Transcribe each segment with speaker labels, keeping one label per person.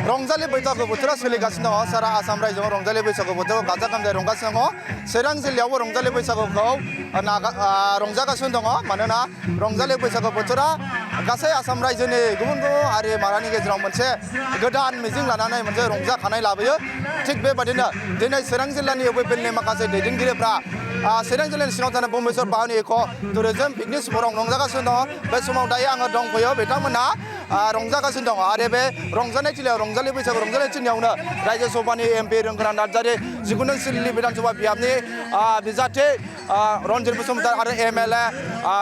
Speaker 1: रंजालि बैसागु बोथोरा सोलिगासिनो दङ सारा आसाम रायजोआव रंजालि बैसागु बोथोराव गाजा गोमजायै रंगासिनो दङ चिरां जिल्लायावबो रंजालि बैसागुखौ रंजागासिनो दङ मानोना रंजालि बैसागु बोथोरा गासै आसाम रायजोनि गुबुन गुबुन हारि माहारिनि गेजेराव मोनसे गोदान मिजिं लानानै मोनसे रंजाखानाय लाबोयो थिग बेबादिनो दिनै चिरां जिल्लानि इउपिपिएलनि माखासे दैदेनगिरिफ्रा चिरां जिल्लानि सिङाव थानाय भुमेश्वर पाहारनि इक' टुरिजम पिकनिक स्पटआव रंजागासिनो दङ बे समाव दायो आङो दंफैयो बिथांमोना रंजागासिनो दङ आरो बे रंजानाय थिलियाव रंजालि बैसागु रंजानाय थिलियावनो रायजो सभानि एमपि रोंगोरा नार्जारि जिकुनु सिल्ली बिधानसभा बियाबनि बिजाथि रन्जित बसुमतारी आरो एमएलए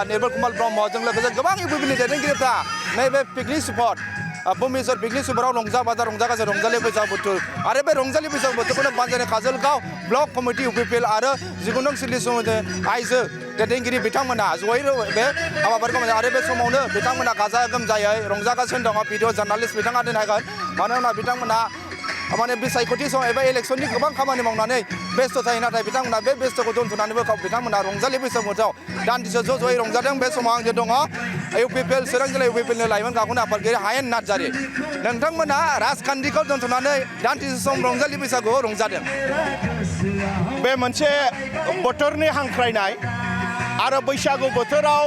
Speaker 1: निर्मल कुमार ब्रह्मजों लोगोसे गोबां इउपिपिएलनि दैदेनगिरिफ्रा नैबे पिकनिक स्पट भुमेश्वर पिकनिक स्पटआव रंजा बाजा रंजागासिनो रंजालि बैसागु बोथोर आरो बे रंजालि बैसागु बोथोरखौनो बानजायनाय काजलगाव ब्लक कमिटि इउपिपिएल आरो जिकुनु सिल्ली समिति आइजो दैदेनगिरि बिथांमोना जयै बे हाबाफारिखौ आरो बे समावनो बिथांमोना गाजा गोमजायै रंजागासिनो दङ भिडिअ जार्नालिस्ट बिथाङा दिनैगोन मानोना बिथांमोना माने बिसायख'थि सम एबा इलेक्सननि गोबां खामानि मावनानै बेस्थ' थायो नाथाय बिथांमोना बे बेस्थ'खौ दोनथ'नानैबो बिथांमोना रंजालि बैसागु बोथोराव दान्दिसे ज' ज'यै रंजादों बे समाव आंजों दङ इउपिपिएल चिरां जिल्ला इउपिपिएलनि लाइमोन गागुन आफादगिरि हायेन नार्जारि नोंथांमोना राजखान्थिखौ दोनथ'नानै दान्दिसे सम रंजालि बैसागुआव रंजादों
Speaker 2: बे मोनसे बोथोरनि हांख्रायनाय आरो बैसागु बोथोराव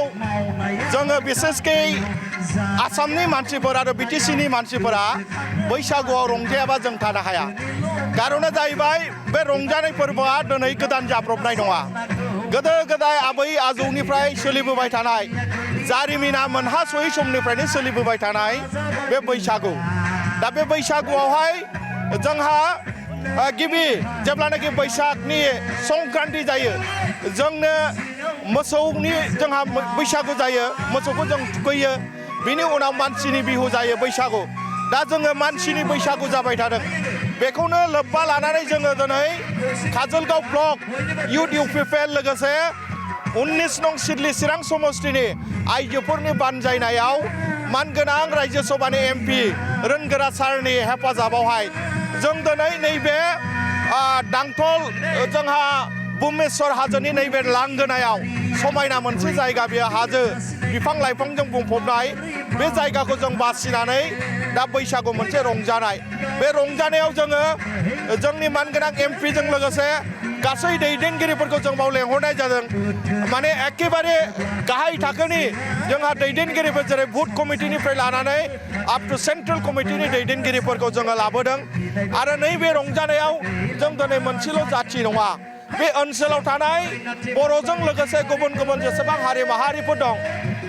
Speaker 2: जोङो बिसेसकै आसामनि मानसिफोर आरो बिटिसिनि मानसिफोरा बैसागुआव रंजायाबा जों थानो हाया कारना जाहैबाय बे रंजानाय फोरबोआ दिनै गोदान जाब्रबनाय नङा गोदो गोदाय आबै आजौनिफ्राय सोलिबोबाय थानाय जारिमिना मोनहासयै समनिफ्रायनो सोलिबोबाय थानाय बे बैसागु दा बे बैसागुआवहाय जोंहा गिबि जेब्लानाखि बैसागनि संक्रान्ति जायो जोंनो मोसौनि जोंहा बैसागु जायो मोसौखौ जों थुखैयो बिनि उनाव मानसिनि बिहु जायो बैसागु दा जोङो मानसिनि बैसागु जाबाय थादों बेखौनो लोब्बा लानानै जोङो दिनै काजलगाव ब्लक इउथ इउपिपिएल लोगोसे 19 नं सिडली चिरां समष्टिनि आइजोफोरनि बानजायनायाव मानगोनां रायजो सभानि एमपि रोनगोरा सारनि हेफाजाबावहाय जों दिनै नैबे दांथल जोंहा भुमेश्वर हाजोनि नैबे लांगोनायाव समायना मोनसे जायगा बेयो हाजो बिफां लाइफांजों बुंफबनाय बे जायगाखौ जों बासिनानै दा बैसागु मोनसे रंजानाय बे रंजानायाव जोङो जोंनि मानगोनां एमपिजों लोगोसे गासै दैदेनगिरिफोरखौ जों बाव लेंहरनाय जादों माने एखेबारे गाहाय थाखोनि जोंहा दैदेनगिरिफोर जेरै बुथ कमिटिनिफ्राय लानानै आप टु सेन्ट्रेल कमिटिनि दैदेनगिरिफोरखौ जोङो लाबोदों आरो नैबे रंजानायाव जों दिनै मोनसेल' जाथि नङा बे ओनसोलाव थानाय बर'जों लोगोसे गुबुन गुबुन जेसेबां हारि माहारिफोर दं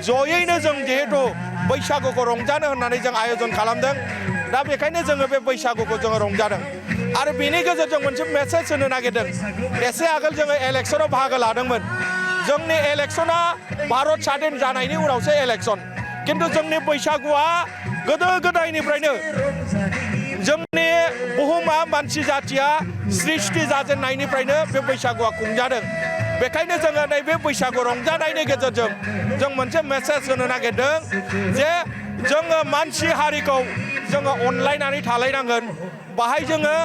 Speaker 2: जयैनो जों जिहेतु बैसागुखौ रंजानो होननानै जों आयोजन खालामदों दा बेखायनो जोङो बे बैसागुखौ जोङो रंजादों आरो बेनि गेजेरजों मोनसे मेसेज होनो नागिरदों एसे आगोल जोङो इलेक्सनाव बाहागो लादोंमोन जोंनि इलेक्सना भारत स्वाधीन जानायनि उनावसो इलेक्सन किन्तु जोंनि बैसागुआ गोदो गोदायनिफ्रायनो जोंनि बुहुमा मानसि जाथिया सृष्टि जाजेननायनिफ्रायनो बे बैसागुआ खुंजादों बेखायनो जोङो नैबे बैसागु रंजानायनि गेजेरजों जों मोनसे मेसेज होनो नागिरदों जे जोङो मानसि हारिखौ जोङो अनलायनानै थालायनांगोन बाहाय जोङो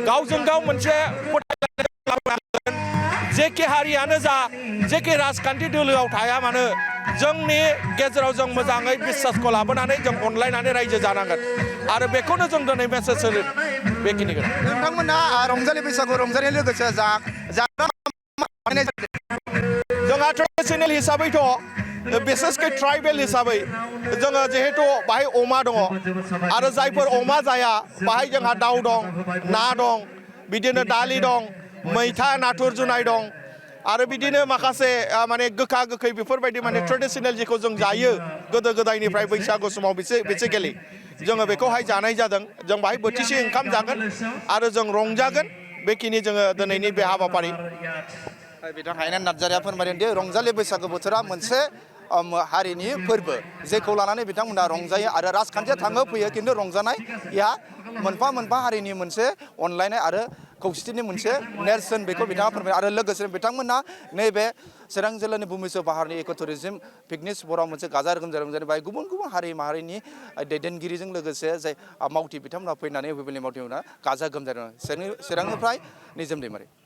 Speaker 2: गावजों गाव मोनसे फोथायलायनांगोन जेखि हारियानो जा जेखि राजखान्थि दोलोआव थाया मानो जोंनि गेजेराव जों मोजाङै बिसासखौ लाबोनानै जों अनलायनानै रायजो जानांगोन आरो बेखौनो जों दिनै मेसेज होनो बेखिनिखौ
Speaker 1: नोंथांमोना रंजालि बैसागु रंजानाय लोगोसे
Speaker 2: जोंहा ट्रेडिशनेल हिसाबैथ' बिसेसकै ट्राइबेल हिसाबै जोङो जिहेतु बाहाय अमा दङ आरो जायफोर अमा जाया बाहाय जोंहा दाउ दं ना दं बिदिनो दालि दं मैथा नाथुर जुनाय दं आरो बिदिनो माखासे माने गोखा गोखै बेफोरबायदि माने ट्रेडिशनेल जेखौ जों जायो गोदो गोदायनिफ्राय बैसागु समाव बेसिकेलि जोङो बेखौहाय जानाय जादों जों बाहाय बोथिसे ओंखाम जागोन आरो जों रंजागोन बेखिनि जोङो दिनैनि बे हाबाफारि
Speaker 1: बिथां हायेन नार्जारिया फोरमायदों दि रंजालि बैसागु बोथोरा मोनसे हारिनि फोरबो जेखौ लानानै बिथांमोना रंजायो आरो राजखान्थिया थाङो फैयो किन्तु रंजानाया मोनफा मोनफा हारिनि मोनसे अनलायनाय आरो खौसेथिनि मोनसे नेरसोन बेखौ बिथाङा फोरमायो आरो लोगोसे बिथांमोना नैबे चिरां जिल्लानि भुमेश्वर पाहारनि इक' टुरिजम पिकनिक स्पटआव मोनसे गाजा गोमजा रंजानाय बाय गुबुन गुबुन हारि माहारिनि दैदेनगिरिजों लोगोसे जाय मावथि बिथांमोना फैनानै इउपिपिएलनि मावथिमोना गाजा गोमजा चिरांनिफ्राय निजोम दैमारि।